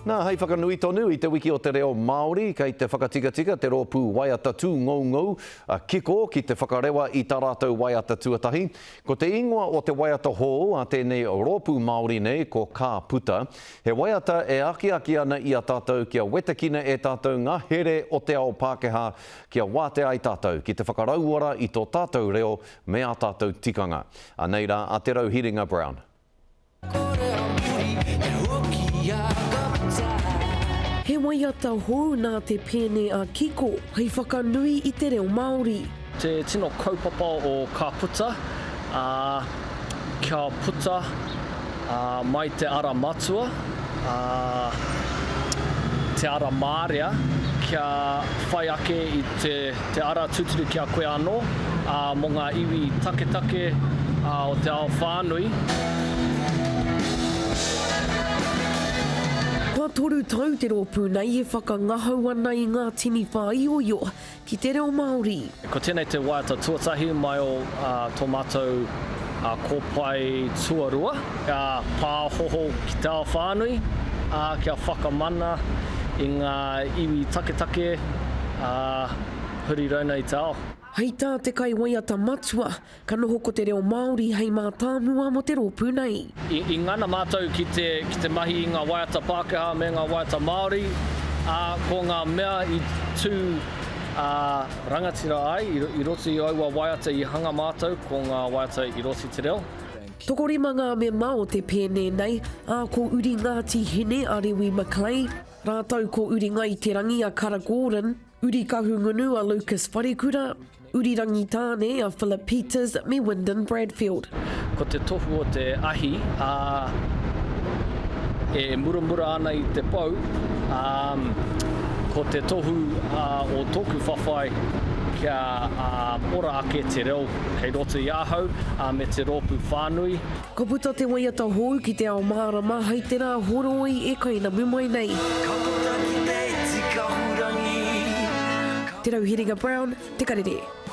Nā, hei whakanui tonu i te wiki o te reo Māori, kei te whakatikatika te rōpū waiata tūngoungou a Kiko ki te whakarewa i tā rātou waiata tuatahi. Ko te ingoa o te waiata hou a tēnei rōpū Māori nei ko Ka Puta. He waiata e akiaki ana i a tātou kia wetekina e tātou ngā here o te ao Pākehā kia wātea ai tātou ki te whakarauora i tō tātou reo me ā tātou tikanga. Anei rā a Te Rauhiringa Brown. He waiata hou nā te pēne a Kiko hei whakanui i te reo Māori. Te tino kaupapa o Ka Puta, ā, kia puta mai te ara matua, ā, te ara mārea, kia whai ake i te. Te ara tūturu ki a koe anō, ā, mō ngā iwi taketake o te ao whānui. Kua toru tau te rōpū nei e whakangahau ana i ngā tini whāioio ki te reo Māori. Ko tēnei te waiata tuatahi mai o tō mātou kōpae tuarua, kia pāhoho ki te ao whānui, ā, kia whakamana i ngā iwi taketake, ā, huri rauna i te ao. Hei tā te kaiwaiata matua, ka noho ko te reo Māori hei mātāmua mō te rōpū nei. I ngana mātou ki te, ki te mahi i ngā waiata Pākehā me ngā waiata Māori, ā, ko ngā mea i tū, ā, rangatira ai i roto i aua waiata i hanga mātou, ko ngā waiata i roto i te reo. Tokorima ngā mema o te pēne nei, ā, ko Uri Ngāti Hine a Rewi McLeay, Rātou ko Uri Ngaiterangi a Kara Gordon, Uri Kahungunu a Lucas Wharekura, Uri Rangitāne a Phillip Peters me Wyndon Bradfield. Ko te tohu o te ahi, ā, e muramura ana i te pou, ā, ko te tohu o tōku whawhai kia ora ake te reo kei roto i ahau, ā, me te rōpū whānui. Ka puta te waiata hou ki te ao mārama hei te rā horoi e kainamu mai nei. Ka puta ki te iti kahurangi. Te Rauhiringa Brown, Te Karere.